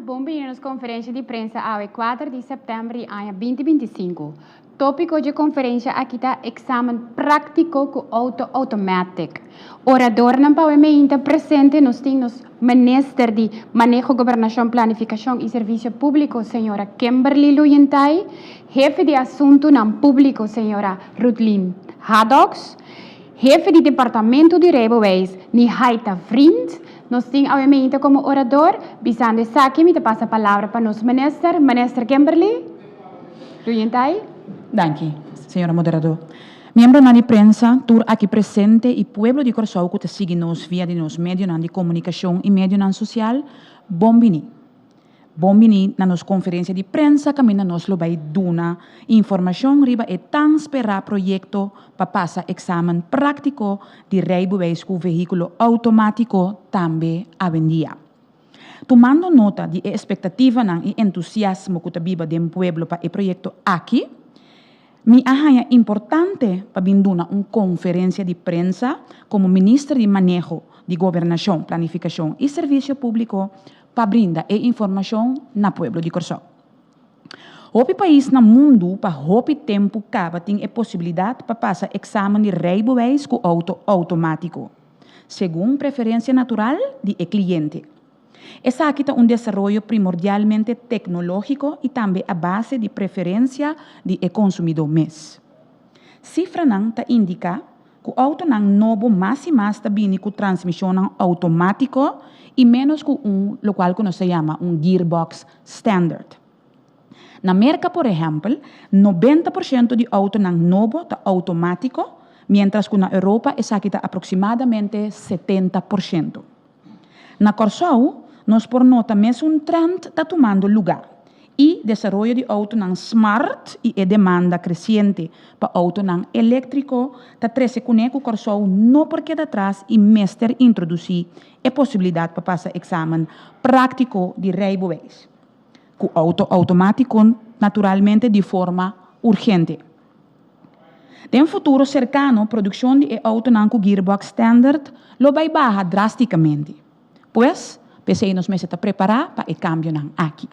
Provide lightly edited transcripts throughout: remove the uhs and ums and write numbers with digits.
Bon bini na nos konferensha di prensa awe 4 di sèptèmber di aña 2025. Tópiko dje konferensha aki ta Eksamen práktiko ku outo automatic. Oradornan pa awe meinta presente nos tin nos Minister di Maneho, Gobernashon, Planifikashon i Servisio Públiko señora Kimberly Luyentay, Hefe di Asuntunan Públiko señora Rutlin Haddocks, Hefe di Departamento di Rijbewijs Nihaita Vriend. Nos tin awe meinta komo orador. Bisando esaki mi ta pasa palabra pa nos Minister, Minister Kimberly Luyentay. Danki, señora moderador. Miembronan di prensa, tur aki presente i pueblo di Kòrsou ku ta sigui nos via di nos medionan di komunikashon i medionan sosial, bon bini. Bon bini na nos konferensia di prensa kaminda nos lo bai duna informashon riba e tan sperá proyekto pa pasa eksamen práktiko di rijbewijs ku vehíkulo outomátiko tambe awendia. Tumando nota di e espektativanan i entusiasmo ku ta biba den pueblo pa e proyekto aki, mi a haña importante pa bin duna un konferensia di prensa komo Minister di Maneho di Gobernashon, Planifikashon i Servisio Públiko pa brinda e informashon na pueblo di Kòrsou. Hopi pais na mundu pa hopi tempu kaba tin e posibilidat pa pasa eksamen di rijbewijs ku outo outomátiko, segun preferensia natural di e kliente. Esaki ta un desaroyo primordialmente teknológiko i tambe a base di preferensia di e konsumidó mes. Sifranan ta indiká ku outonan nobo mas i mas ta bini ku transmishonnan outomátiko i ménos ku un lokual ku nos ta yama un gearbox standard. Na Merka por ehèmpel, 90% di outonan nobo ta outomátiko, miéntras ku na Europa esaki ta aproksimadamente 70%. Na Kòrsou nos por nota mesun trend ta tumando lugá i desaroyo di outonan smart i e demanda kresiente pa outonan eléktriko ta trese kuné ku Kòrsou no por keda tras i mester introdusí e posibilidat pa pasa eksamen práktiko di rijbewijs ku outo outomátiko naturalmente di forma urgente. Den futuro serkano produkshon di e outonan ku gearbox standard lo bai baha drástikamente. Pues, p'esei nos mester ta prepará pa e kambionan aki.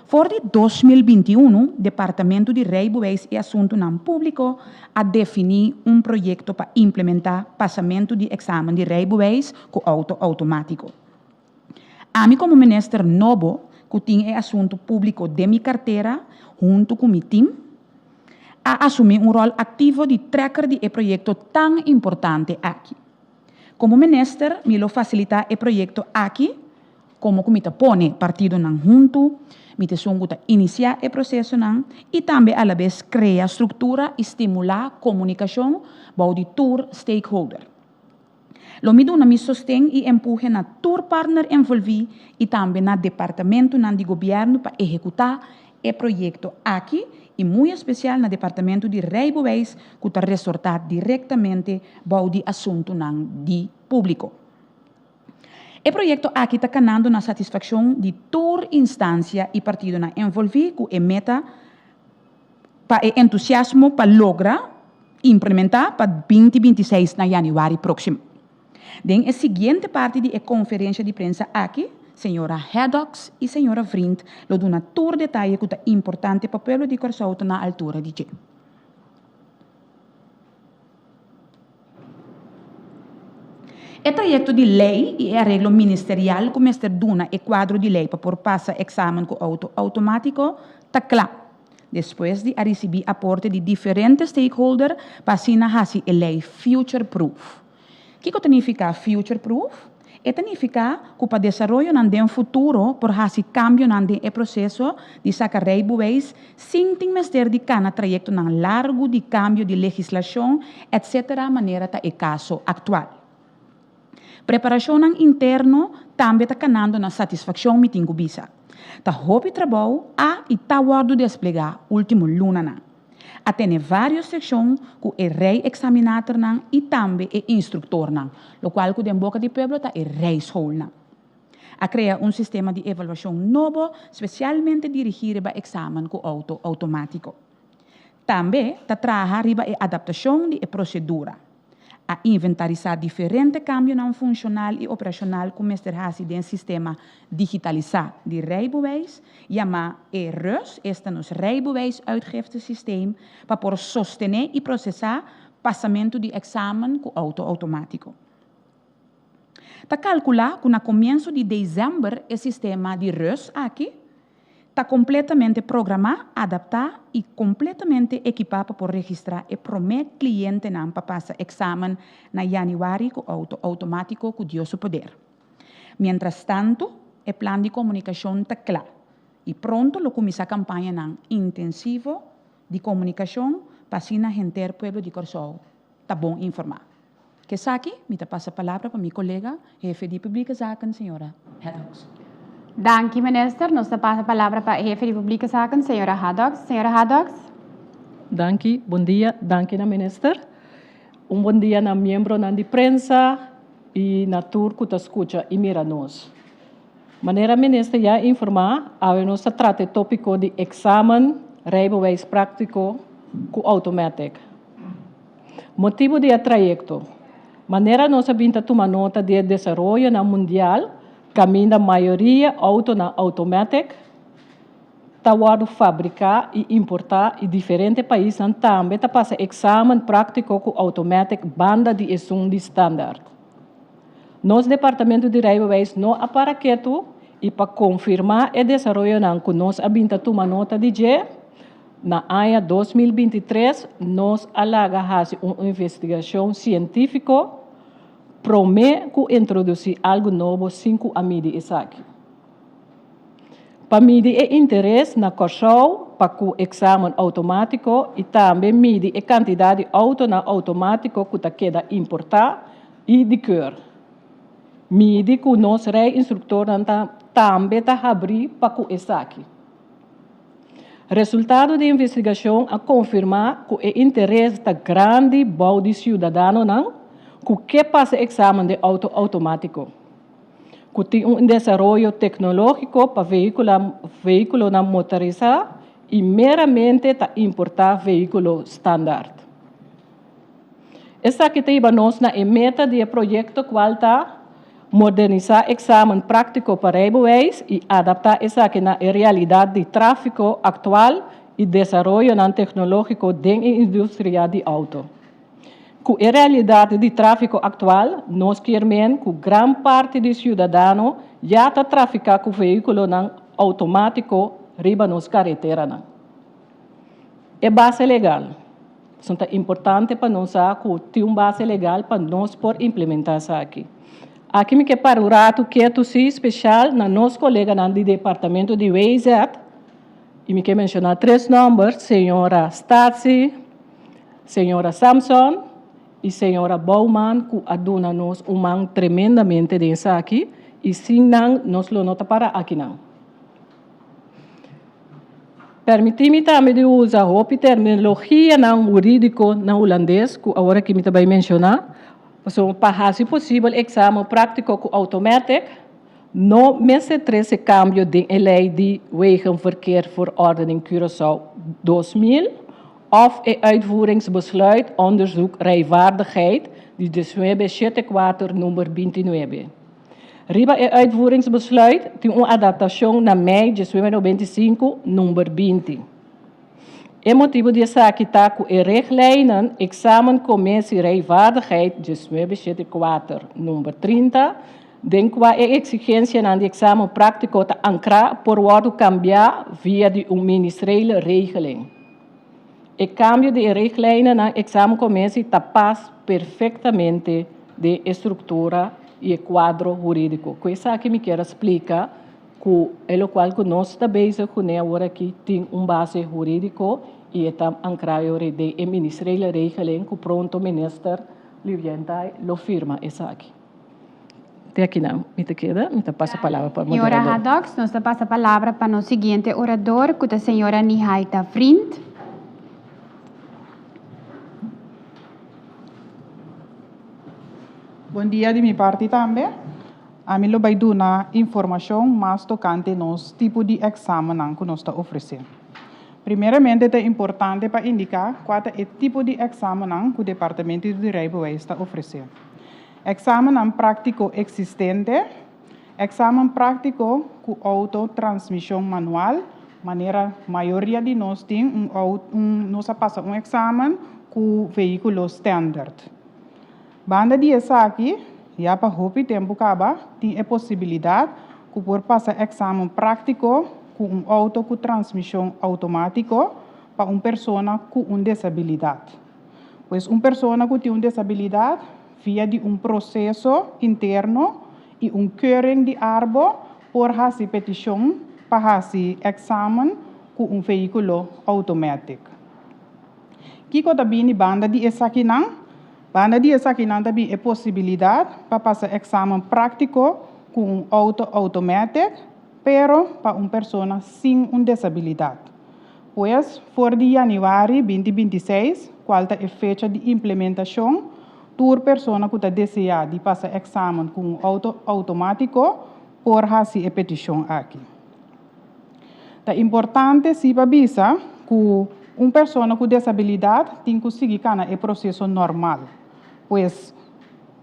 For di 2021, Departamento di Rijbewijs i Asuntunan Públiko a definí un proyekto pa implementá pasamentu di eksamen di rijbewijs ku outo outomátiko. Ami komo minister nobo ku tin e asuntu públiko den mi kartera huntu ku mi tim, a asumí un ròl aktivo di trekker di e proyekto tan importante aki. Komo minister mi lo fasilitá e proyekto aki komo ku mi ta pone partidonan huntu, mi ta esun ku ta inisiá e prosesonan i tambe alabes krea struktura i stimulá komunikashon bou di tur stakeholder. Lo mi duna mi sosten i empuhe na tur partner envolví i tambe na departamentunan di gobièrnu pa ehekutá e proyekto aki i muy espesial na departamentu di Rijbewijs ku ta resortá direktamente bou di asuntunan di públiko. E proyekto aki ta kanando na satisfakshon di tur instansia i partidonan envolví ku e meta pa e entusiasmo pa logra implementá pa 2026 na yanüari próksimo. Den e siguiente parti di e konferensha di prensa aki, señora Haddocks i señora Vriend lo duna tur detaye ku ta importante pa pueblo di Kòrsou ta na altura di dje. E trayekto di lei i e areglo ministerial ku mester duna e kuadro di lei pa por pasa eksamen ku outo outomátiko ta kla, despues di a risibí aporte di diferente stakeholder pa asina hasi e lei future proof. Kiko ta nifiká future proof? E ta nifiká ku pa desaroyonan den futuro por hasi kambionan den e proseso di saka rijbewijs sin tin mester di kana trayektonan largu di kambio di legislashon etc. Manera ta e kaso aktual. Preparashonnan interno tambe ta kanando na satisfakshon mi tin ku bisa. Ta hopi trabou a i ta wòrdu desplegá último lunanan. A tene vários sekshon ku e rijexaminatornan i tambe e instruktornan, lokual ku den boka di pueblo ta e rijschoolnan. A krea un sistema di evaluashon nobo spesialmente dirigí riba eksamen ku outo outomátiko. Tambe ta traha riba e adaptashon di e prosedura. A inventarisá diferente kambionan funshonal i operashonal ku mester hasi den sistema digitalisá di rijbewijs, yamá e rus, esta nos rijbewijsuitgiftesysteem, pa por sostené i prosesá pasamentu di eksamen ku outo outomátiko. Ta kalkulá ku na komienso di desèmber e sistema di rus aki ta kompletamente programá, adaptá i kompletamente ekipá pa por registrá e promé klientenan pa pasa eksamen na yanüari ku outo outomátiko ku Dios su poder. Mientrastantu, e plan di komunikashon ta kla i pronto lo kuminsá kampañanan intensivo di komunikashon pa asina henter pueblo di Kòrsou ta bon informá. Ku esaki mi ta pasa palabra pa mi kolega, hefe di Publieke Zaken, señora Haddox. Danki, minister. Nos ta pasa palabra pa hefe di Publieke Zaken, señora Haddox. Señora Haddox. Danki, bon dia. Danki na minister. Un bon dia na miembronan di prensa i na tur ku ta skucha i mira nos. Manera minister ya a informá, awe nos ta trata e tópiko di eksamen rijbewijs práktiko ku automatic. Motibu di e trayekto, Manera nos a bin ta tuma nota di e desaroyonan mundial kaminda mayoria outonan automatic ta wòrdu fabriká i importá i diferente paisnan tambe ta pasa eksamen práktiko ku automatic banda di esun di standaard. Nos Departamento di Rijbewijs no a para ketu i pa konfirmá e desaroyonan ku nos a bin ta tuma nota di dje, Na aña 2023 nos a laga hasi un investigashon sientífiko promé ku introdusí algu nobo sin ku a midi esaki. Pa midi e interes na Kòrsou pa ku eksamen outomátiko i tambe midi e kantidat di outonan outomátiko ku ta keda importá i di keur. Midi ku nos rijinstruktornan ta tambe ta habrí pa ku esaki. Resultado di investigashon a konfirmá ku e interes ta grandi bou di siudadanonan ku ke pasa eksamen di outo outomátiko, ku tin un desaroyo teknológiko pa vehíkulonan motorisá i meramente ta importá vehíkulo standaard. Esaki ta hiba nos na e meta di e proyekto kual ta modernisá eksamen práktiko pa rijbewijs i adaptá esaki na e realidat di tráfiko aktual i desaroyonan teknológiko den e industria di outo. Ku e realidat di tráfiko aktual nos kier men ku gran parti di siudadano ya ta trafiká ku vehíkulonan outomátiko riba nos kareteranan. E base legal. Pasobra ta importante pa nos sa ku tin un base legal pa nos por implementá esaki. Aki mi ke para un ratu ketu si speshal na nos koleganan di departamento di WZ i mi ke menshoná tres nòmber, señora Statie, señora Samson i señora Bouwman ku a duna nos un man tremendamente den esaki i sin nan nos lo no ta para akinan. Permití mi tambe di usa hopi terminologianan hurídiko na hulandes ku awor aki mi ta bai menshoná, pasobra pa hasi posibel eksamen práktiko ku automatic no mester trese kambio den e lei di Wegenverkeerverordening Curaçao 2000 òf e Uitvoeringsbesluit Onderzoek Rijvaardigheid di diesnuebe shete kuater number bintinuebe. Riba e uitvoeringsbesluit tin un adaptashon na mei 1995, number 20. E motibu di esaki ta ku e richtlijnen Examencommissie Rijvaardigheid 1974, number 30, den kua e eksigensianan di eksamen práktiko ta ankrá por wòrdu kambiá via di un ministrele regeling. E kambio di e richtlijnennan Examencommissie ta pas perfektamente den e struktura i e kuadro hurídiko. Ku esaki mi kier a splika ku e lokual ku nos ta bezig kuné awor aki tin un base hurídiko i e ta ankrá yori den e ministrele regeling ku pronto minister Livientay lo firma esaki. Te akinan mi ta keda, mi ta pasa palabra pa Señora moderador. Haddox, nos ta pasa palabra pa nos siguiente orador ku ta señora Nihaita Vriend. Bon dia di mi parti tambe. Ami lo bai duna informashon mas tokante nos tipo di eksamennan ku nos ta ofresé. Primeramente ta importante pa indiká kua ta e tipo di èksamennan ku Departamento di Reibeweis ta ofresé. Èksamennan práktiko eksistente, Èksamen práktiko ku outo transmishon manual, manera mayoria di nos tin un un nos a pasa un èksamen ku vehíkulo standard. Banda di esaki, ya pa hopi tempu kaba tin e posibilidat ku por pasa èksamen práktiko ku un outo ku transmishon outomátiko pa un persona ku un desabilidat. Pues un persona ku tin un desabilidat via di un proseso interno i un keuring di Arbo por hasi petishon pa hasi èksamen ku un vehíkulo outomatic. Kiko ta bini banda di esakinan? Banda di esakinan ta bin e posibilidat pa pasa èksamen práktiko ku un outo outomatic, pero pa un persona sin un desabilidat. Pues, for di yanüari 2026, kual ta e fecha di implementashon, tur persona ku ta deseá di pasa èksamen ku un outo outomátiko por hasi e petishon aki. Ta importante si pa bisa ku un persona ku desabilidat tin ku sigui kana e proseso normal. Pues,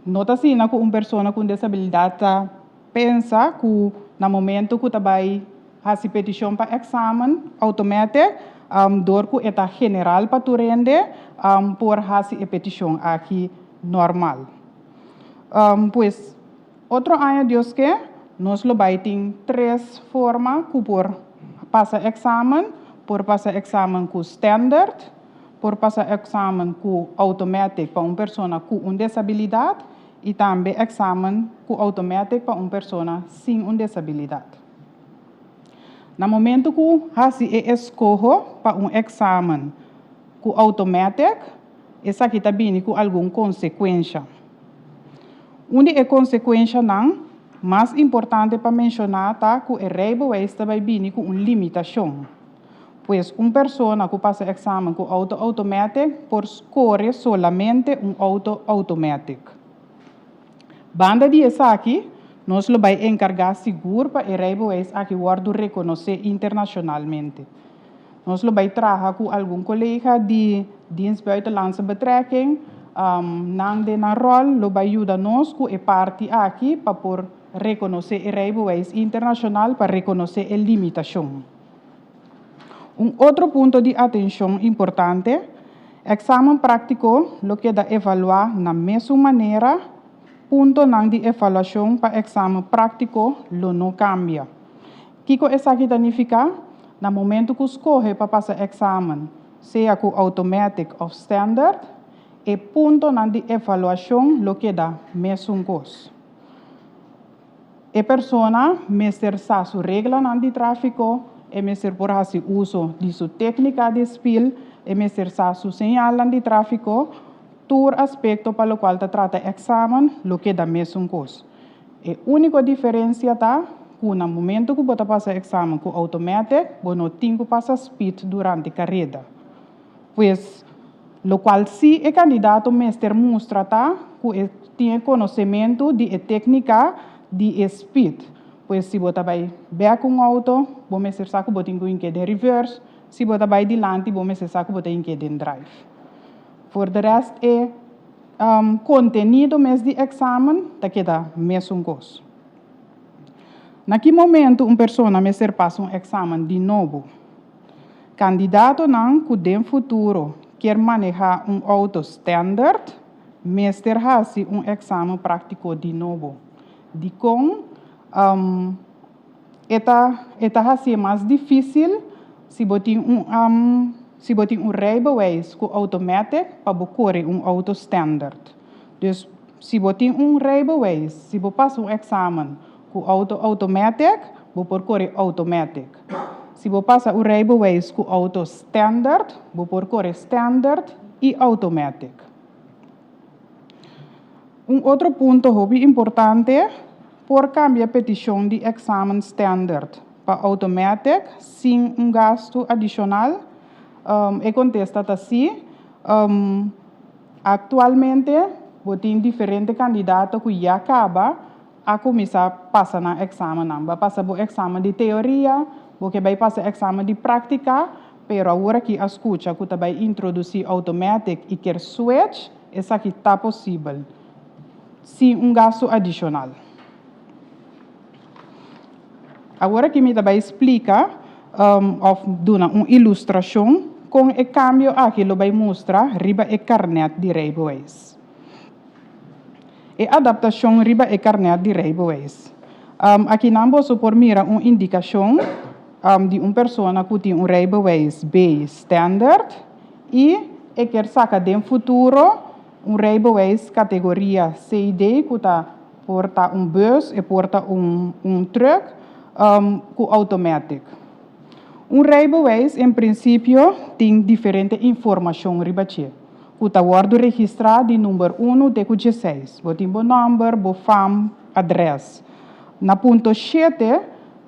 no ta asina ku un persona ku un desabilidat ta pensa ku na momento ku ta bai hasi petishon pa èksamen outomatic, dor ku e ta general pa tur hende, por hasi e petishon aki normal. Pues, otro aña Dios ke, nos lo bai tin tres forma ku por pasa èksamen, por pasa èksamen ku standard, por pasa èksamen ku automatic pa un persona ku un desabilidat i tambe èksamen ku automatic pa un persona sin un desabilidat. Na momento ku hasi e eskoho pa un èksamen ku automatic, esaki ta bini ku algun konsekuensha. Un di e konsekuenshanan mas importante pa menshoná ta ku e reibeweis ta bai bini ku un limitashon. Pues un persona ku pasa èksamen ku outo automatic por skore solamente un outo automatic. Banda di esaki, nos lo bai enkargá sigur pa e reibeweis aki wòrdu rekonosé internashonalmente. Nos lo bai traha ku algun kolega di Dienst Buitenlandse Betrekking, nan den nan ròl lo bai yuda nos ku e parti aki pa por rekonosé e reibeweis internashonal, pa rekonosé e limitashon. Un otro punto di atenshon importante, èksamen práktiko lo keda evaluá na mesun manera, puntonan di evaluashon pa èksamen práktiko lo no kambia. Kiko esaki ta nifiká? Na momentu ku skohe pa pasa èksamen, sea ku automatic òf standard, e puntonan di evaluashon lo keda mesun kos. E persona mester sa su reglanan di tráfiko, e mester por hasi uso di su téknika di spil, e mester sa su señalnan di tráfiko, tur aspekto pa lokual ta trata èksamen lo keda mesun kos. E úniko diferensia ta ku na momento ku bo ta pasa èksamen ku automatic, bo no tin ku pasa spit durante kareda. Pues, lokual sí e kandidato mester mustra ta ku e tin e konosementu di e téknika di e spit. Pues si bo ta bai bèk un outo, bo mester sa ku bo tin ku hink'é den reverse, si bo ta bai dilanti bo mester sa ku bo ta hink'é den drive. For de rèst e kontenido mes di èksamen ta keda mesun kos. Na ki momentu un persona mester pasa un èksamen di nobo? Kandidatonan ku den futuro kier manehá un outo standard mester hasi un èksamen práktiko di nobo. Dikon? E ta e ta hasié mas difísil si bo tin un si bo tin un rijbewijs ku automatic pa bo kore un outo standard. Dus si bo tin un rijbewijs, si bo pasa un èksamen ku outo automatic, bo por kore automatic. Si bo pasa un rijbewijs ku outo standard, bo por kore standard i automatic. Un otro punto hopi importante, por kambia petishon di èksamen standard pa automatic sin un gastu adishonal? E kontesta ta sí. Aktualmente bo tin diferente kandidato ku ya kaba a kuminsá pasa nan èksamennan. Bo a pasa bo èksamen di teoria, bo ke bai pasa èksamen di práktika, pero awor aki a skucha ku ta bai introdusí automatic i ke switch, esaki ta posibel, sin un gastu adishonal. Awor aki mi ta bai splika, òf duna un ilustrashon kon e kambio aki lo bai mustra riba e karnet di rijbewijs. E adaptashon riba e karnet di rijbewijs. Aki nan boso por mira un indikashon di un persona ku tin un rijbewijs B standard i e ke saka den futuro un rijbewijs kategoria CD ku ta por ta un bus, e por ta un truck ku automatic. Un rijbewijs en prinsipio tin diferente informashon riba dje, ku ta wòrdu registrá di number 1 te ku 16. Bo tin bo nòmber, bo fam, adrès. Na punto 7,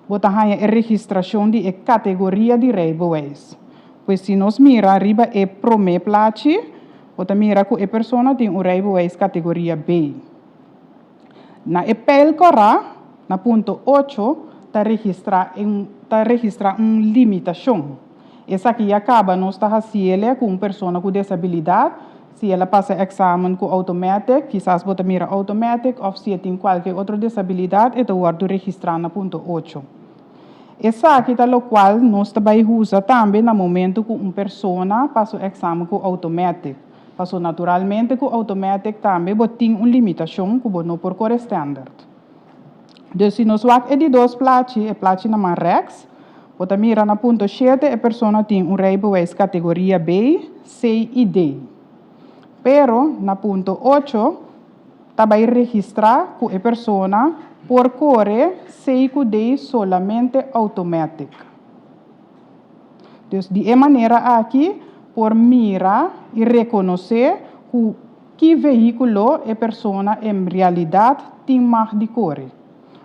bo ta haña e registrashon di e kategoria di rijbewijs. Pues si nos mira riba e promé plachi, bo ta mira ku e persona tin un rijbewijs kategoria B. Na e pijl kòrá, na punto 8, ta registrá un limitashon. Esaki ya kaba nos ta hasié ku un persona ku desabilidat, si el a pasa eksamen ku automatic, kisas bo ta mira automatic, òf si tin kualke otro desabilidat, e ta wòrdu registrá na punto 8. Esaki ta lokual nos ta bai usa tambe na momento ku un persona pasa eksamen ku automatic. Paso naturalmente ku automatic tambe bo tin un limitashon ku bo no por kore standard. Dus si nos wak e di dos plachi, e plachi na man rechts, bo ta mira na punto 7 e persona tin un rijbewijs kategoria B, C i D. Pero na punto 8 ta bai registrá ku e persona por kore C ku D solamente automatic. Dus di e manera aki por mira i rekonosé ku ki vehíkulo e persona en realidat tin mag di kore.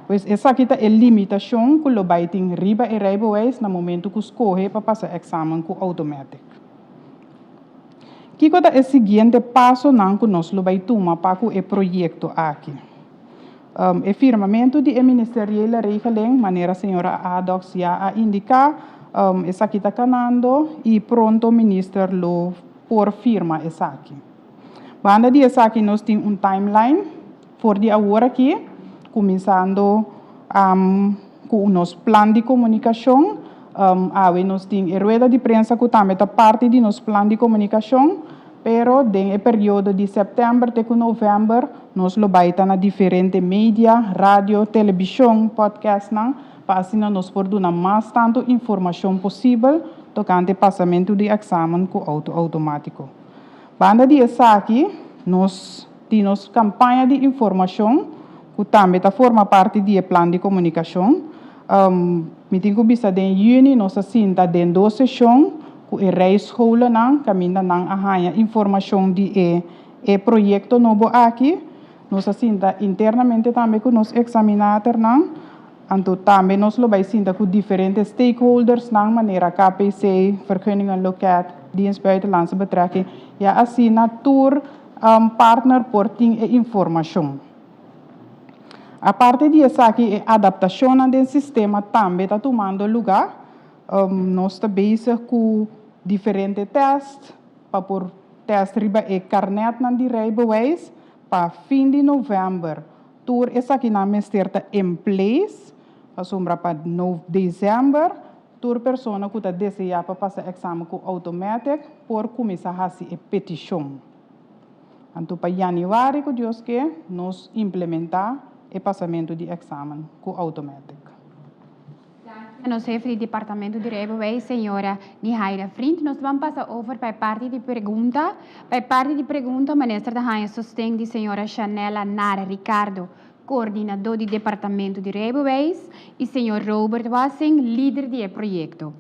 Pues esaki ta e limitashon ku lo bai tin riba e rijbewijs na momento ku skohe pa pasa eksamen ku automatic. Kiko ta e siguiente pasonan ku nos lo bai tuma pa ku e proyekto aki? E firmamentu di e ministeriële regeling, manera señora Adox ya a indiká, esaki ta kanando i pronto minister lo por firma esaki. Banda di esaki nos tin un timeline for di awor aki, kuminsando ku nos plan di komunikashon. Awe nos tin e rueda di prensa ku tambe ta parti di nos plan di komunikashon, pero den e periodo di sèptèmber te ku novèmber nos lo bai ta na diferente media, radio, televishon, podcast nan, pa asina nos por duna mas tantu informashon posibel tokante pasamentu di eksamen ku outo outomátiko. Banda di esaki, nos tin nos kampaña di informashon, ku tambe ta forma parti di e plan di komunikashon. Mi tin ku bisa den yüni nos a sinta den dos seshon ku e rijscholennan, kaminda nan a haña informashon di e proyekto nobo aki. Nos a sinta internamente tambe ku nos examinatornan, anto tambe nos lo bai sinta ku diferente stakeholders nan manera KPC, Vergunningenloket, Dienst Buitenlandse Betrekking, ya asina tur partner por tin e informashon. Aparte di esaki, e adaptashon den sistema tambe ta tumando lugá. Nos ta bezig ku diferente test, pa por test riba e karnetnan di rijbewijs, pa fin di novèmber. Tur esakinan mester ta in place, pasobra pa desèmber, tur persona ku ta deseá pa pasa eksamen ku automatic por kuminsá hasi e petishon. Anto pa yanüari ku Dios ke, nos implementá e pasamentu di eksamen ku automatic. Nos hefe di departamento di rijbewijs, señora Nihaira Vriend. Nos ta bai pasa over pa e parti di pregunta. Pa e parti di pregunta, minister ta haña sosten di señora Chanela Nara Ricardo, koordinadó di departamento di rijbewijs, i señor Robert Wassing, lider di e proyekto.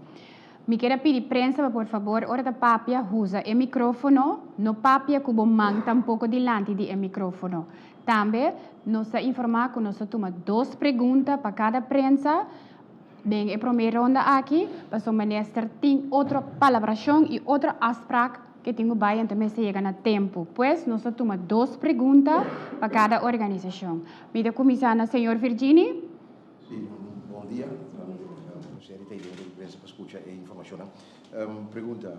Mi ke pidi prensa, por fabor, ora ta papia, usa e mikrófono, no papia ku bo man tampoko dilanti di e mikrófono. Tambe, nos ta informá ku nos ta tuma dos pregunta pa kada prensa. Den e promé ronda aki, paso minister tin otro palabrashon i otro afspraak ku tin ku bai anto mester yega na tempu. Pues nos ta tuma dos pregunta pa kada organisashon. Mi ta kuminsá na señor Virgini. Sí, bon dia. Señorita, i prensa pa skucha e informashon. Pregunta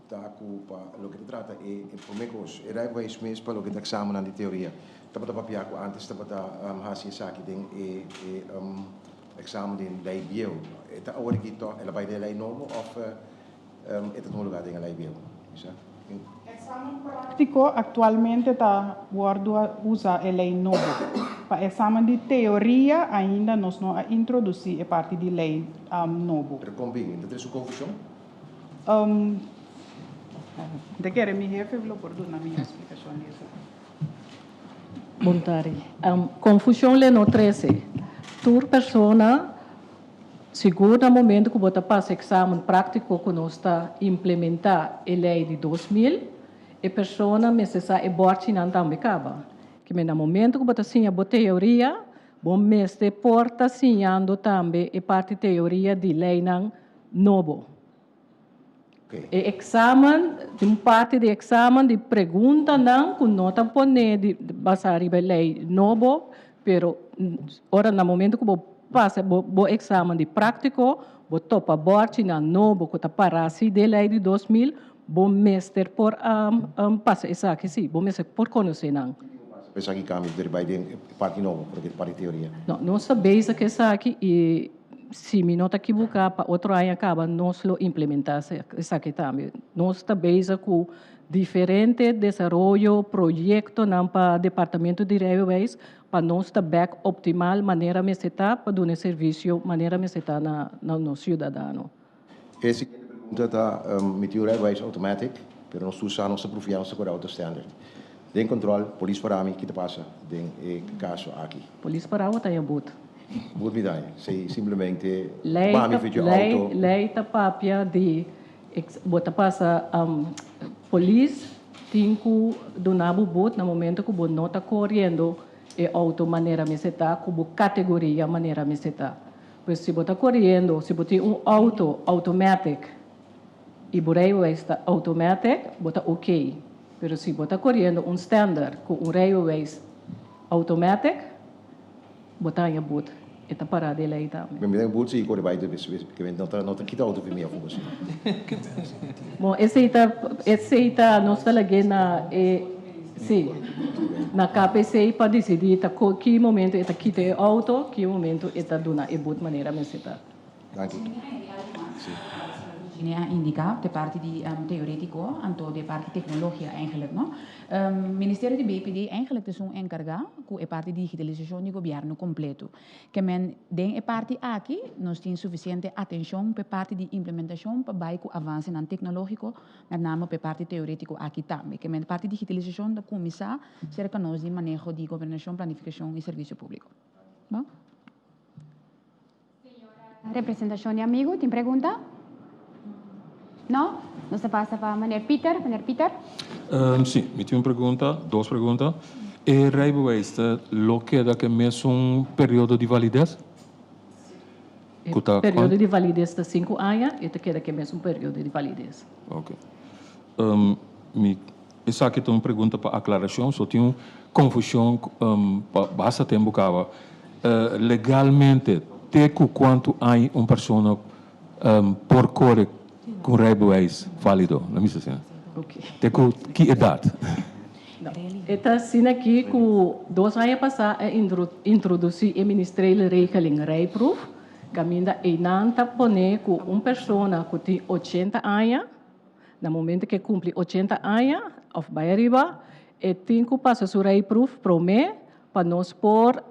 ta ku pa loke ta trata e promé kos, e rijbewijs mes pa loke ta eksamennan di teoria. Tabata papia ku ántes tabata hasi esaki den e eksamen den lei bieu. E ta awor aki tòg el a bai den e lei nobo òf e ta tuma lugá den e lei bieu? Bisa. Eksamen práktiko aktualmente ta wòrdu usa e lei nobo. Pa eksamen di teoria ainda nos no a introdusí e parti di lei nobo. Pero kon bin? Ta trese un konfushon? Mi ta kere mi hefe lo por duna mi eksplikashon di esaki. Bon tardi. Konfushon le no trese. Tur persona, sigur na momento ku bo ta pasa eksamen práktiko ku nos ta implementá e lei di 2000, e persona mester sa e bòrchinan tambe kaba. Kimen na momento ku bo ta siña bo teoria, Bo mester por ta siñando tambe e parti teoria di leinan nobo. E examen, tin un parti di examen di preguntanan cu no ta pone di basa riba e ley nobo, pero ora na momento cu bo pasa bo examen di practico, bo topa borchinan nobo cu ta para si den ley di 2000, Bo mester por pasa esaki, sí, bo mester por conoce nan. Esaki cambio dor bay den e parti nobo, porque e parti teoria. No, nos ta bezig cu esaki y si mi no ta equivoca pa otro aña caba nos lo implementa esaki tambe. Nos ta bezig cu diferente desaroyo, proyectonan pa Departamento di Rijbewijs pa nos ta bek optimal manera mester ta pa duna e servicio manera mester ta na nos ciudadano. E siguiente pregunta ta, Mi tin un rijbewijs automatic, pero nos tur sa nos ta profia nos ta kore auto standard. Den control, polis para mi, ki ta pasa den e caso aki? Polis para bo ta ya but. But mi daña. Si simplemente ba mi video auto. Ley ta papia di bo ta pasa polis tin cu duna bo but na momento cu bo no ta coriendo e auto manera mester ta cu bo categoria manera mester ta. Pues si bo ta coriendo, si bo tin un auto automatic y bo rijbewijs ta automatic, bo ta ok. Pero si bo ta coriendo un standard cu un rijbewijs automatic, bo ta haña boet. E ta para den ley tambe. Mi den boet si core bay de bes ke no ta no ta kita auto fi mi afo asina. Bon esey ta esey ta nos ta lag'e na e si na KPC pa dicidi ta ki momento e ta kita e auto ki momento e ta duna e boet manera mester ta. Danki. Si. Virginia a indica de parti di teoretico anto de parti tecnologia eigenlijk no. Ministerio di BPD eigenlijk ta esun encarga cu e parti digitalisacion di gobierno completo. Ke men den e parti aki nos tin suficiente atencion p'e parti di implementacion pa bay cu avancenan tecnologico, met name p'e parti teoretico aki tambe. Ke men parti digitalisacion ta cuminsa cerca nos di maneho di gobernacion, planificacion y servicio publico. Bon. Señora representacion di amigo tin pregunta? No? Nos ta pasa pa meneer Pieter. Meneer Pieter. Si, mi tin un pregunta, dos pregunta. E rijbewijs ta lo keda ku e mesun periodo di valides? E periodo di valides ta sinku aña, e ta keda ku e mesun periodo di valides. Ok. Mi, esaki ta un pregunta pa aklarashon, so tin un konfushon pa basta tempu kaba. Legalmente, te ku kuantu aña un persona por kore ku un rijbewijs válido? Lo mi asina. Te ku ki edat? E ta asina aki ku dos aña pasá a introdusí e Ministeriële Regeling Rijproef, kaminda einan ta pone ku un persona ku tin 80 aña, Na momento ku e kumpli 80 aña òf bai ariba, e tin ku pasa su rijproef promé pa nos por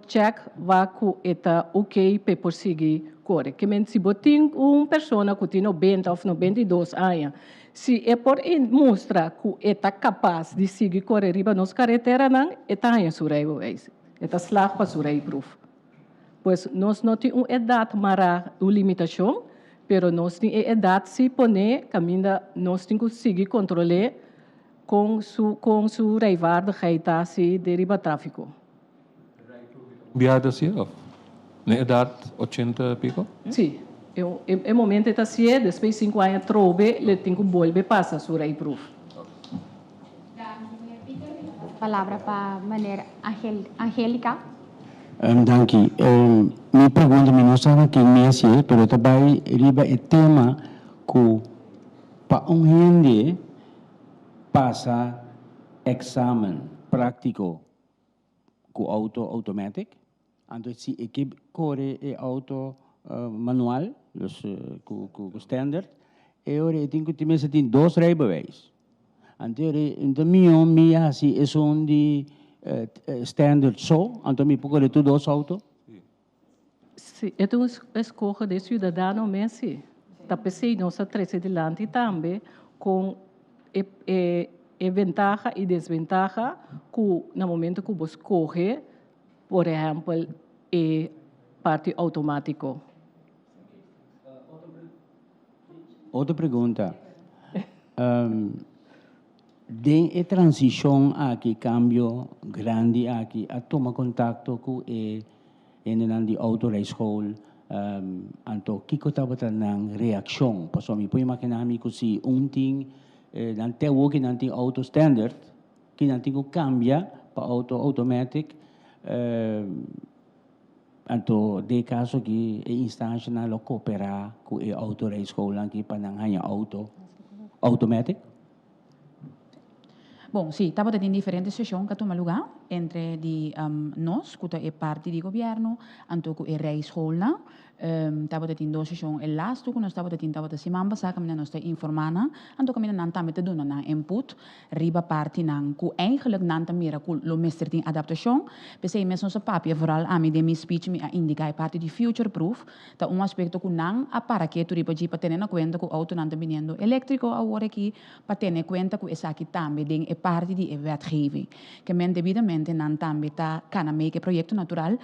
chèk wak ku e ta oké pa e por sigui kore. Ke men si bo tin un persona ku tin 90 òf 92 aña, si e por mustra ku e ta kapas di sigui kore riba nos kareteranan, e ta haña su rijbewijs, e ta slag pa su rijproef. Pues nos no tin un edat mará, un limitashon, pero nos tin e edat si poné kaminda nos tin ku sigui kontrol'é kon su kon su rijvaardigheid ta si den riba tráfiko. Biaha ta sié òf na edat 80 piko? Sí, e momento e ta sié, despues sinku aña trobe le tin ku bolbe pasa su rijproef. Danki meneer Pieter. Mi ta pasa palabra pa meneer Angelica. Danki. Mi pregunta mi no sa na ken mi hasié pero ta bai riba e tema. ku pa un hende pasa èksamen práktiko ku outo automatic, anto si e ke kore e outo manual, dus ku ku standard, e ora e tin ku mester tin dos rijbewijs. Anto e ora ta mihó mi hasi esun di standard so, anto mi por kore tur dos outo. Si, e ta un eskoho di e siudadano mes si. Ta p'esei nos a trese dilanti tambe kon e e e ventaha i desventaha ku na momento ku bo skohe por ehèmpel e parti outomátiko. Otro pregunta. Den e transishon aki, kambio grandi aki, a tuma kontakto ku e hendenan di autorijschool, anto kiko tabata nan reakshon? Pasobra mi por imaginá mi ku si un tin, nan te awor ku nan tin auto standard, ki nan tin ku kambia pa auto automatic, anto den e kaso aki e instanshanan lo koperá ku e autorijschoolnan aki pa nan haña auto automatic? Bon, sí, tabata tin diferente seshon ku a tuma lugá entre di nos, ku ta e parti di gobièrnu, anto ku e rijschoolnan. Tabata tin dos seshon, e lastu ku nos tabata tin tabata siman pasá kaminda nos ta informá nan, anto kaminda nan tambe ta duna nan input riba partinan ku eigenlijk nan ta mira ku lo mester tin adaptashon. P'esei mes nos a papia, vooral ami den mi speech mi a indiká e parti di future proof, Ta un aspekto ku nan a para ketu riba dje pa tene na kuenta ku outonan ta biniendo eléktriko awor aki, pa tene kuenta ku esaki tambe den e parti di e wetgeving. Ke men debidamente nan tambe ta kana mee ku e proyekto natural.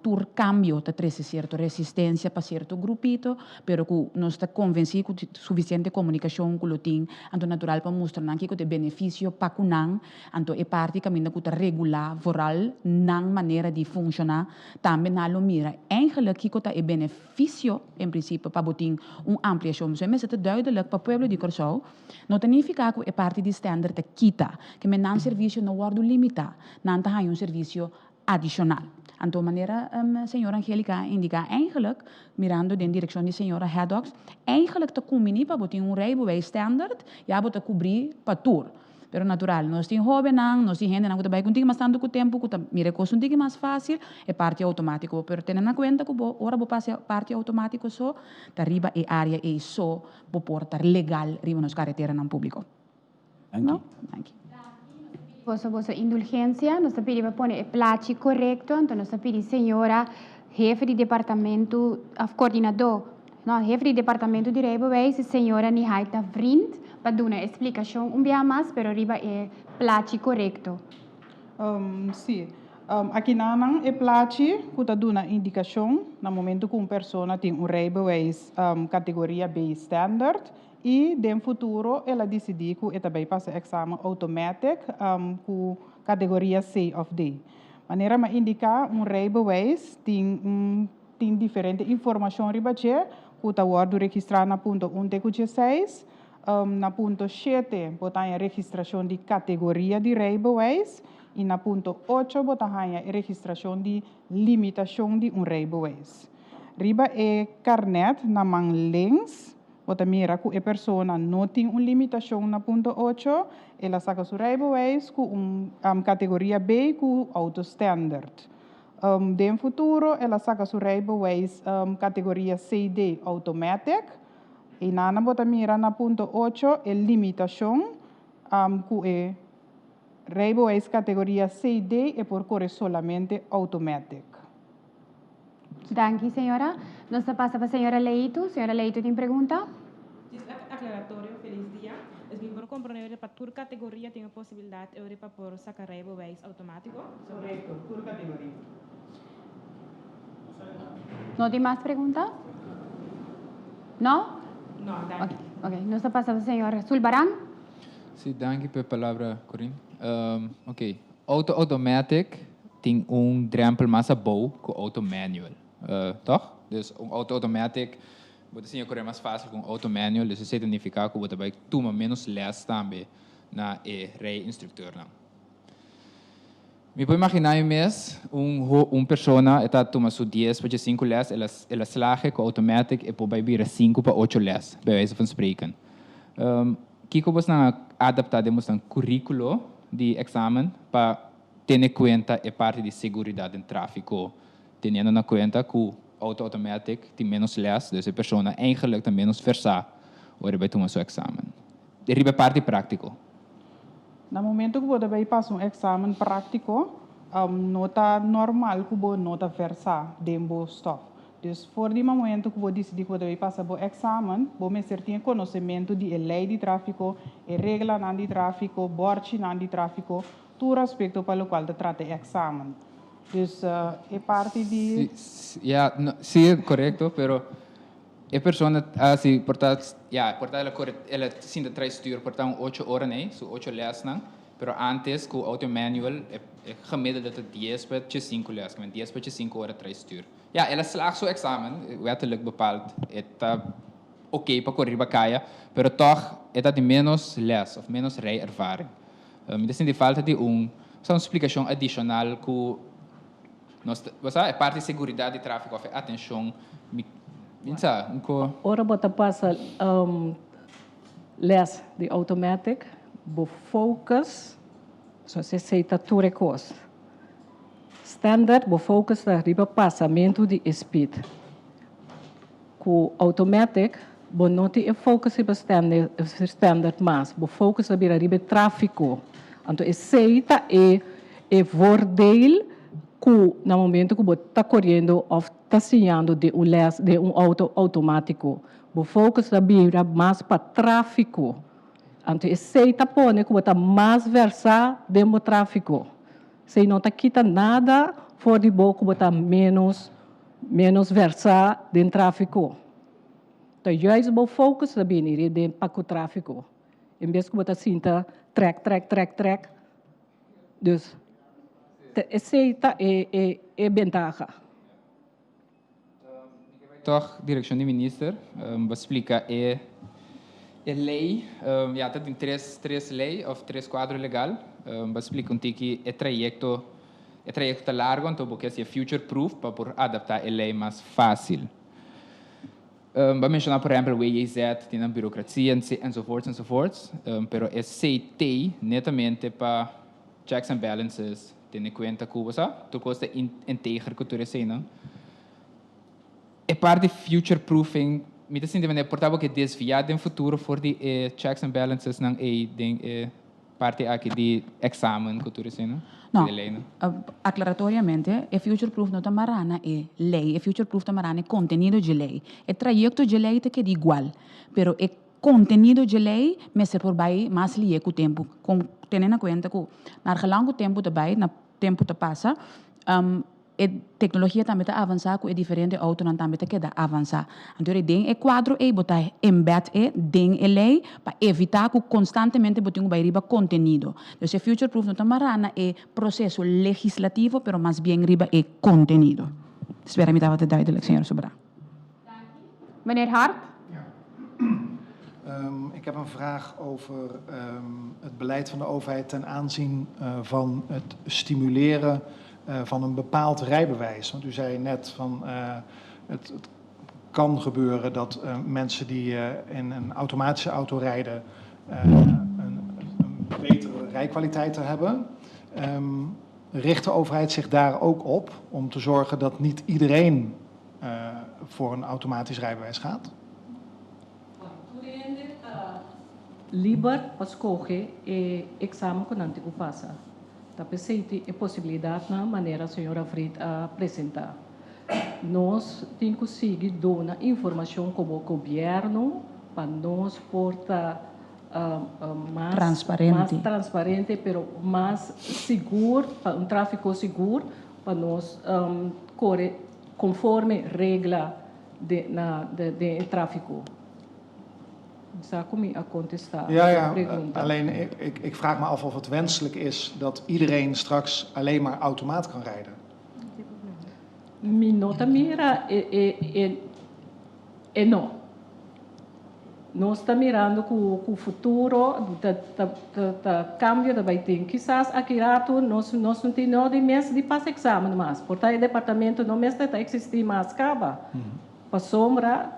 Tur kambio ta trese sierto resistensia pa sierto grupito, pero ku nos ta konvensí ku sufisiente komunikashon ku lo tin, anto natural pa mustra nan kiko ta e benefisio pa ku nan, anto e parti kaminda ku ta regulá vooral nan manera di funshoná. Tambe nan lo mira eigenlijk kiko ta e benefisio en prinsipio pa bo tin un ampliashon. So e mester ta duidelijk pa pueblo di Kòrsou, no ta nifiká ku e parti di standard ta kita, ke men nan servisio no wòrdu limitá, nan ta haña un servisio adishonal. Anto manera señor Angelica a indiká eigenlijk, mirando den direkshon di señora Haddox, eigenlijk ta kumbiní pa bo tin un rijbewijs standard, ya bo ta kubrí pa tur. Pero natural, nos tin hóbennan, nos tin hendenan ku ta bai ku un tiki mas tantu ku tempu, ku ta mira e kos un tiki mas fásil, e parti outomátiko. Pero tene na kuenta ku bo, ora bo pasa e parti outomátiko so, ta riba e área ei so bo por ta legal riba nos kareteranan públiko. Danki. No? Danki. Boso boso indulgensia, nos ta pidi pa pone e plachi korekto, anto nos ta pidi señora hefe di departamento òf koordinadó No, hefe di departamento di Rijbewijs, señora Nihaita Vriend, pa duna e splikashon un biaha mas, pero riba e plachi korekto. Sí. Akinanan e plachi ku ta duna indikashon na momento ku un persona tin un rijbewijs kategoria B standard i den futuro el a disidí ku e ta bai pasa eksamen automatic ku kategoria C òf D. Manera mi a indiká, un rijbewijs tin un. Tin diferente informashon riba dje ku ta wòrdu registrá na punto un te ku dieseis. Na punto shete bo ta haña registrashon di kategoria di rijbewijs i na punto ocho bo ta haña e registrashon di limitashon di un rijbewijs. Riba e karnèt na man links bo ta mira ku e persona no tin un limitashon na punto ocho, el a saka su rijbewijs ku un kategoria B ku outo standard. Den futuro el a saka su rijbewijs kategoria CD automatic. Einan bo ta mira na punto ocho e limitashon ku e rijbewijs kategoria CD e por kore solamente automatic. Danki señora. Nos ta pasa pa señora Leito. Señora Leito tin pregunta? Djis aklaratorio, felis dia. Es mi por komprende pa tur kategoria tin e posibilidat eur pa por saka rijbewijs outomátiko? Korekto, tur kategoria. No tin mas pregunta? No? No, danki. Ok, nos ta pasa pa señor Sulbaran. Sí, danki pa e palabra, Corinne. Ok, auto automatic tin un drempel mas abou ku auto manual, tòg? Dus un auto automatic Bo ta siña kore mas fásil ku un outo manual, dus esei ta nifiká ku bo ta bai tuma ménos lès tambe na e rei instruktornan. Mi por imaginá mi mes un un persona e ta tuma su dies pa diesinku lès, el a el a slaag ku automatic e por bai bira sinku pa ocho lès, bij wijze van spreken. Kiko bosnan a adaptá den bosnan kuríkulo di eksamen pa tene kuenta e parti di seguridat den tráfiko, teniendo na kuenta ku auto automatic tin ménos lès, dus e persona eigenlijk ta ménos versá ora e bai tuma su eksamen. Riba e parti práktiko. Na momento ku bo ta bai pasa un eksamen práktiko, no ta normal ku bo no ta versá den bo stòf. Dus for di momento ku bo disidí ku bo ta bai pasa bo eksamen, bo mester tin e konosementu di e lei di tráfiko, e reglanan di tráfiko, bòrchinan di tráfiko, tur aspekto pa lokual ta trata e eksamen. Dus e parti di. Ya, sí, korekto, pero E persona a hasi por ta, ya, por ta el a kore, el a sinta tras stuur por ta un ocho ora nei, su ocho lèsnan, pero antes ku auto manual e e gemiddelde ta dies pa diesinku lès, kimen dies pa diesinku ora tras stuur. Ya, el a slag su eksamen, wettelijk bepaald e ta oké pa kore riba kaya, pero tòg e ta tin ménos lès òf ménos rijervaring. Mi ta sinti falta di un, un splikashon adishonal ku. Nos ta, bo sa, e parti seguridat di tráfiko òf e atenshon, mi, mi sa, un ko. Ora bo ta pasa les di automatic, bo focus, so esei ta tur e kos. Standard, bo focus ta riba pasamentu di e speed. Ku automatic, bo no tin e focus riba standard mas, bo focus ta bira riba e tráfiko. Anto esei ta e e voordeel ku na momento ku bo ta koriendo òf ta siñando den un lès den un outo outomátiko, bo focus ta bira mas pa tráfiko. Anto esei ta pone ku bo ta mas vèrsá den bo tráfiko. Esei no ta kita nada for di bo ku bo ta ménos ménos vèrsá den tráfiko. Ta juist bo focus ta bini riba den pa ku tráfiko. En bes ku bo ta sinta trèk trèk trèk trèk. Dus esei ta e e e bentaha. Tòg direkshon di minister bo splika e e lei, ya ta tin tres tres lei òf tres kuadro legal, bo splika un tiki e trayekto, e trayekto ta largu anto bo ke hasi e future proof pa por adaptá e lei mas fásil. Bo a menshoná por ehèmpel WJZ tin nan burokrasia enzovoorts enzovoorts, pero esei t'ei netamente pa checks and balances, tene kuenta ku bo sa tur kos ta integer ku tur eseinan. E parti future proofing mi ta sinti manera por ta bo ke desviá den futuro for di e checks and balances nan ei den e parti aki di examen ku tur eseinan, No, di e leinan. aclaratoriamente, e future proof no ta mará na e lei, e future proof ta mará na e contenido dje lei. E trayecto dje lei ta keda igual, pero e contenido dje lei mester por bai mas lié ku tempu. Kon tene na kuenta ku naar gelang ku tempu ta bai, na tempu ta pasa, e teknologia tambe ta avansá ku e diferente outonan tambe ta keda avansá. Anto ora den e kuadro ei bo ta embed e den e lei pa evitá ku konstantemente bo tin ku bai riba kontenido. Dus e future proof no ta mará na e proseso legislativo pero mas bien riba e kontenido. Spera mi tabata duidelijk, señor Sobrá. Meneer Hart. Ik heb een vraag over het beleid van de overheid ten aanzien van het stimuleren van een bepaald rijbewijs. Want u zei net van het, het kan gebeuren dat mensen die in een automatische auto rijden een, een betere rijkwaliteit hebben. Richt de overheid zich daar ook op om te zorgen dat niet iedereen voor een automatisch rijbewijs gaat? Tur hende ta liber pa skohe e eksamen ku nan tin ku pasa. Ta p'esei tin e posibilidatnan manera señora Fried a presentá. Nos tin ku sigui duna informashon komo gobièrnu pa nos por ta mas Transparente. mas transparente pero mas sigur, pa un tráfiko sigur pa nos kore konforme regla de na den e tráfiko. Mi sa ku mi a kontestá Ja, e ja. pregunta. Alleen ik, ik vraag me af of het wenselijk is dat iedereen straks alleen maar automaat kan rijden. Mi no ta mira e e e e no. Nos ta mirando ku ku futuro ta ta ta ta kambio ta bai tin. Kisas aki ratu nos nos no tin nodi mes di pasa eksamen mas. Por ta e departamento no mester ta eksistí mas kaba. Pasobra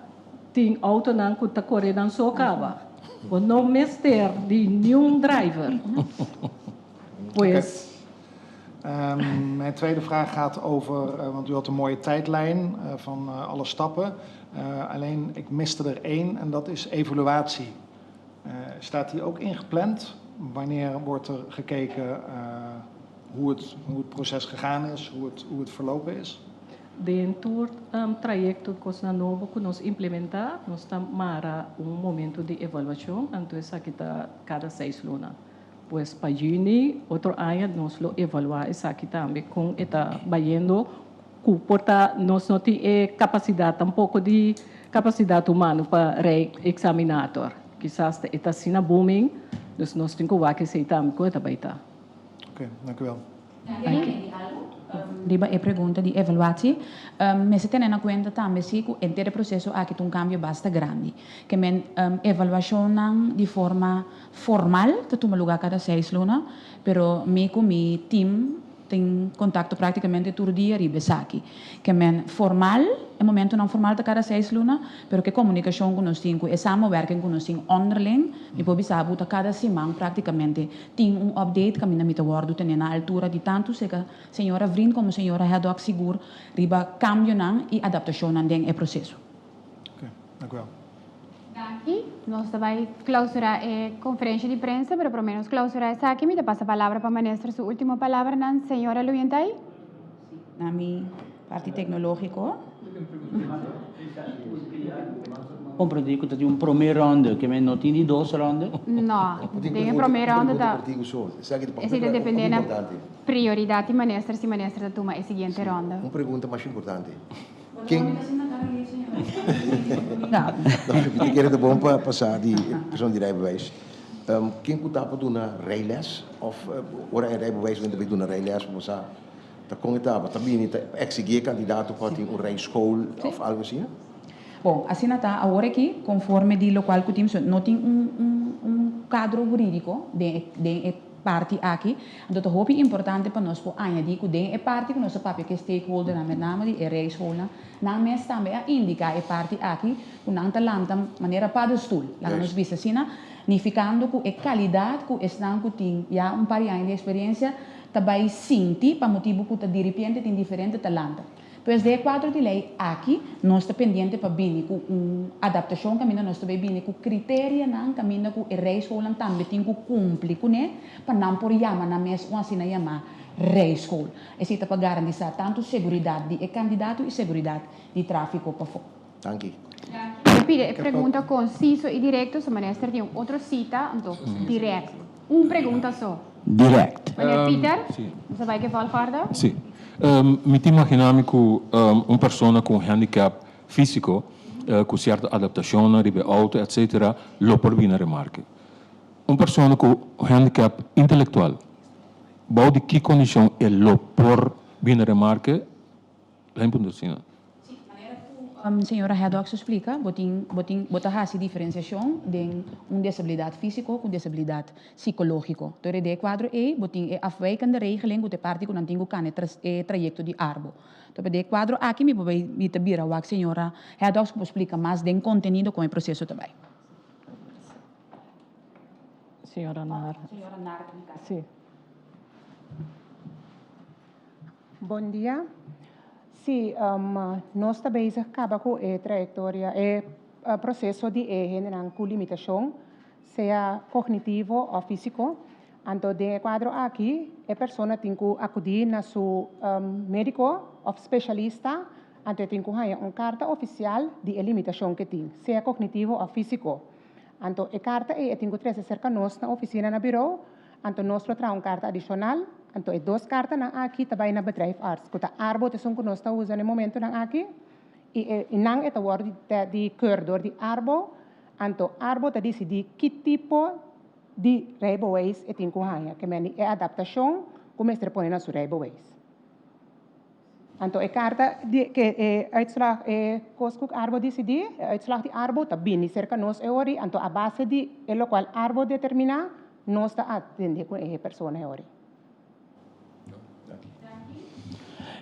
tin outonan ku ta kore nan so kaba. Bo no mester di niun driver. Pues. Mijn tweede vraag gaat over, want u had een mooie tijdlijn van alle stappen. Alleen ik miste er één en dat is evaluatie. Staat die ook ingepland? Wanneer wordt er gekeken hoe het, hoe het proces gegaan is, hoe het, hoe het verlopen is? Den tur trayekto kosnan nobo ku nos implementá, nos ta mara un momento di evaluashon, anto esaki ta kada seis luna. Pues pa yüni otro aña nos lo evaluá esaki tambe kon e ta bayendo ku por ta nos no tin e kapasidat tampoko di kapasidat humano pa rei eksaminator. Kisas e ta asina booming, dus nos tin ku wak esei tambe kon e ta bai ta. Oké, dank u wel. Danki. Riba e pregunta di evaluatie, mester tene na kuenta tambe si ku henter e proseso aki ta un kambio basta grandi. Ke men evaluashonnan di forma formal ta tuma lugá kada seis luna, pero mi ku mi tim tin kontakto práktikamente tur dia riba esaki. Ke men formal, e momentunan formal ta kada seis luna, pero ku e komunikashon ku nos tin, ku e samenwerking ku nos tin onderling, mi por bisa bo ta kada siman práktikamente Tin un update kaminda mi ta wòrdu tene na altura di tantu seka señora Vriend komo señora Haddock sigur riba kambionan i adaptashonnan den e proseso. Oké, dank u wel. Danki. Nos ta bai klausurá e konferensha di prensa, pero promé nos klausurá esaki mi ta pasa palabra pa minister su último palabranan. Señora Luyentay. Sí, na mi parti tecnológico. Comprendí cu ta tin un prome ronde, ke men no tin di dos ronde? No, den e prome ronde ta, esei ta depende na prioridad di minister, si minister ta tuma e siguiente ronde. Un pregunta mas importante. Ken. No, mi ta kere ta bon pa pasa di persoon di rijbewijs. Ken cu ta pa duna rijles of ora e rijbewijs men ta bay duna rijles bo sa Ta kon e tabata? Ta bini ta exigí e kandidato pa tin un rijschool of algo asina? Bon, asina ta awor aki, konforme di lokual ku tin, no tin un un un kadro hurídiko den e den e parti aki. Anto ta hopi importante pa nos por añadí ku den e parti ku nos a papia ku e stakeholdernan, met name di e rijschoolnan, nan mes tambe a indiká e parti aki ku nan ta lanta manera paddenstoel, laga nos bisa asina, nifikando ku e kalidat ku esnan ku tin ya un par di aña di eksperensia ta bai sinti pa motibu ku ta diripiente tin diferente talanta. Pues den e kuadro di lei aki nos ta pendiente pa bini ku un adaptashon kaminda nos ta bai bini ku kriterianan kaminda ku e rijschoolnan tambe tin ku kumpli kuné pa nan por yama nan mes un asina yamá rijschool. Esei ta pa garantisa tantu seguridat di e kandidato i seguridat di tráfiko pafó. Danki. Mi pidi e pregunta konsiso i direkto, so minister tin un otro sita, anto dirèkt. Un pregunta so. Dirèkt. Meneer Pieter, nos a bai ke volgorde? Sí. Mi ta imaginá mi ku un persona ku un handicap físiko, ku sierto adaptashonnan riba e outo etcetera, lo por bini na remarke. Un persona ku handicap intelektual, bou di ki kondishon e lo por bini na remarke? Lei punto asina. Sí, manera ku señora Haddock a splika, bo tin, bo tin, bo ta hasi diferensiashon den un desabilidat físiko ku un desabilidat sikológiko. Tur den e kuadro ei bo tin e afwijkende regeling ku ta e parti ku nan tin ku kana e trayekto di arbo. Tur den e kuadro aki mi por bai, mi ta bira wak señora Haddock ku por splika mas den kontenido kon e proseso ta bai. Señora Naar. Señora Naar. Sí. Bon dia. Sí, nos ta bezig kaba ku e trayektoria, e proseso di e hendenan ku limitashon, sea kognitivo òf físiko. Anto den e kuadro aki e persona tin ku akudí na su médiko òf spesialista, anto e tin ku haña un karta ofisial di e limitashon ku e tin, sea kognitivo òf físiko. Anto e karta ei e tin ku trese serka nos na ofisina na birou. Anto nos lo traha un karta adishonal. Anto e dos kartanan aki ta bai na bedrijfarts, ku ta Arbo ta esun ku nos ta usa na e momentunan aki, i e i nan e ta wòrdu di di keur dor di Arbo. Anto Arbo ta disidí ki tipo di rijbewijs e tin ku haña, ke men di e adaptashon ku mester pone na su rijbewijs. Anto e karta di ke e uitslag e kos ku Arbo disidí, e uitslag di Arbo ta bini serka nos e ori, anto a base di e lokual Arbo determiná, nos ta atendé ku e persona e ori.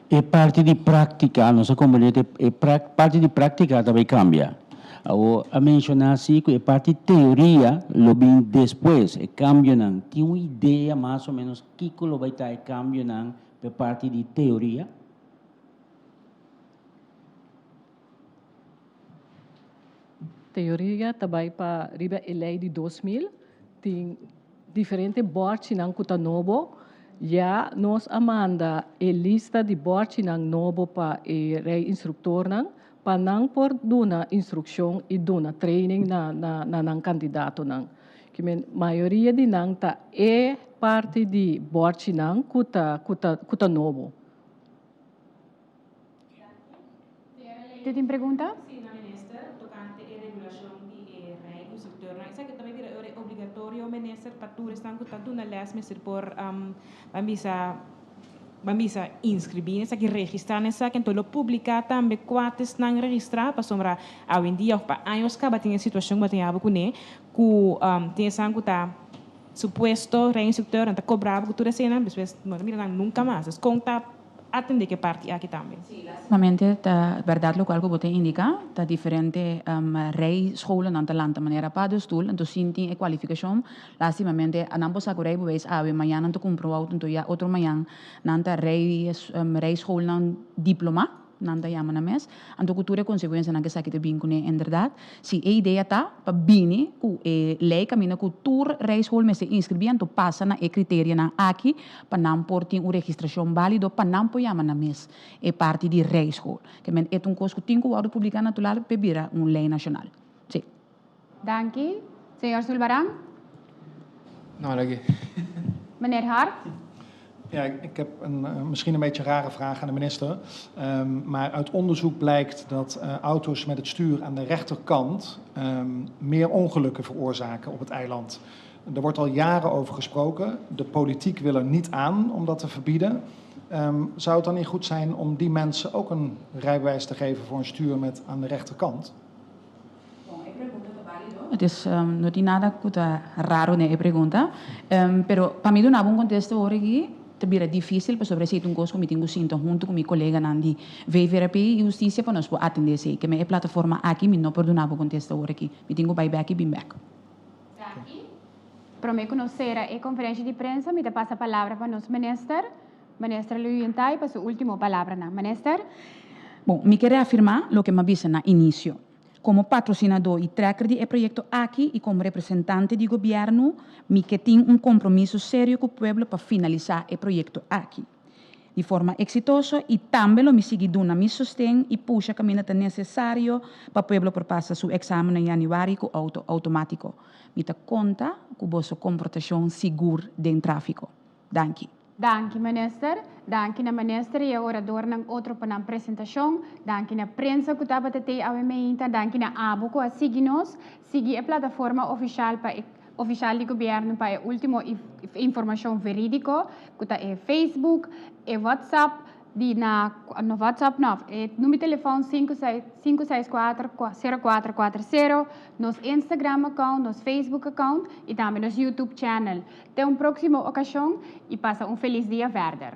E parti di práktika, nos a komprendé ku e parti di práktika ta bai kambia. Awor a menshoná si ku e parti teoria lo bin despues, e kambionan. Tin un idea mas o ménos kiko lo bai ta e kambionan pa e parti di teoria? Teoria ta bai pa riba e lei di 2000, tin diferente bòrchinan ku ta nobo. Ya nos a manda e lista di bòrchinan nobo pa e rijinstruktornan pa nan por duna instrukshon i duna training na na nan kandidatonan. Ki men mayoria di nan ta e parti di bòrchinan ku ta ku ta ku ta nobo. Ti tin pregunta? Sí, na minister, tokante e regulashon di e rijinstruktornan. Esaki ta bai bira ora obligatorio, minister, pa tur esnan ku ta duna lès mester por ban bisa ban bisa inskribí na esaki, registrá na esaki. Anto lo publiká tambe kua ta esnan registrá, pasobra awendia òf pa años kaba tin e situashon ku bo ta yaba kuné, ku tin esnan ku ta supuesto rijinstruktornan ta kobra bo ku tur eseinan, despues no ta mira nan nunka mas. Dus kon ta atende ku e parti aki tambe. Sí, lastimamente ta bèrdat lokual ku bo ta indiká, ta diferente rijscholennan ta lanta manera paddenstoel, anto sin tin e kualifikashon, lastimamente nan por sa ku rijbewijs awe, mañan nan ta kumpra un outo, anto ya otro mañan nan ta rijschoolnan diplomá. Nan ta yama nan mes. Anto ku tur e konsekuensianan ku esaki ta bin kuné inderdat, si e idea ta pa bini ku e lei kaminda ku tur rijschool mester inskribí anto pasa na e kriterianan aki pa nan por tin un registrashon bálido pa nan por yama nan mes e parti di rijschool. Ke men e ta un kos ku tin ku wòrdu publiká natural p'e bira un lei nashonal. Sí. Danki. Señor Sulbaran? No, danki. Meneer Hart? Ja, ik heb een eh, misschien een beetje rare vraag aan de minister. Maar uit onderzoek blijkt dat auto's met het stuur aan de rechterkant meer ongelukken veroorzaken op het eiland. Er wordt al jaren over gesproken. De politiek wil er niet aan om dat te verbieden. Zou het dan niet goed zijn om die mensen ook een rijbewijs te geven voor een stuur met aan de rechterkant? Bon, e pregunta ta bálido. Het is, no tin nada ku ta raro den e pregunta. Pero pa mi duna bo un kontesta ora aki ta bira difísil pasobra esei ta un kos ku mi tin ku sinta huntu ku mi koleganan di VVRP i Hustisia pa nos por atendé esei. Keme e plataforma aki mi no por duna bo kontesta ora aki. Mi tin ku bai bèk i bin bèk. Danki. Promé ku nos sera e konferensha di prensa mi ta pasa palabra pa nos minister. Minister Luyendai pa su ultimo palabranan. Minister. Bon, mi ke reafirmá loke m'a bisa na inisio. Komo patrosinadó i trekker di e proyekto aki i komo representante di gobièrnu, mi ke tin un kompromiso serio ku pueblo pa finalisá e proyekto aki di forma eksitoso i tambe lo mi sigui duna mi sosten i pusha kaminda ta nesesario pa pueblo por pasa su eksamen na yanüari ku outo outomátiko. Mi ta konta ku boso komportashon sigur den tráfiko. Danki. Danki Minister. Danki na Minister y e oradornan otro pa nan presentacion. Danki na prensa cu tabata tey awe meinta. Danki na abo cu a sigui nos. Sigui e plataforma oficial pa e oficial di gobierno pa e ultimo informacion veridico cu ta e Facebook, e WhatsApp, Di na no WhatsApp no, e number di telefon 564 0440, nos Instagram account, nos Facebook account y tambe nos YouTube channel. Te un próximo ocasión y pasa un feliz dia verder.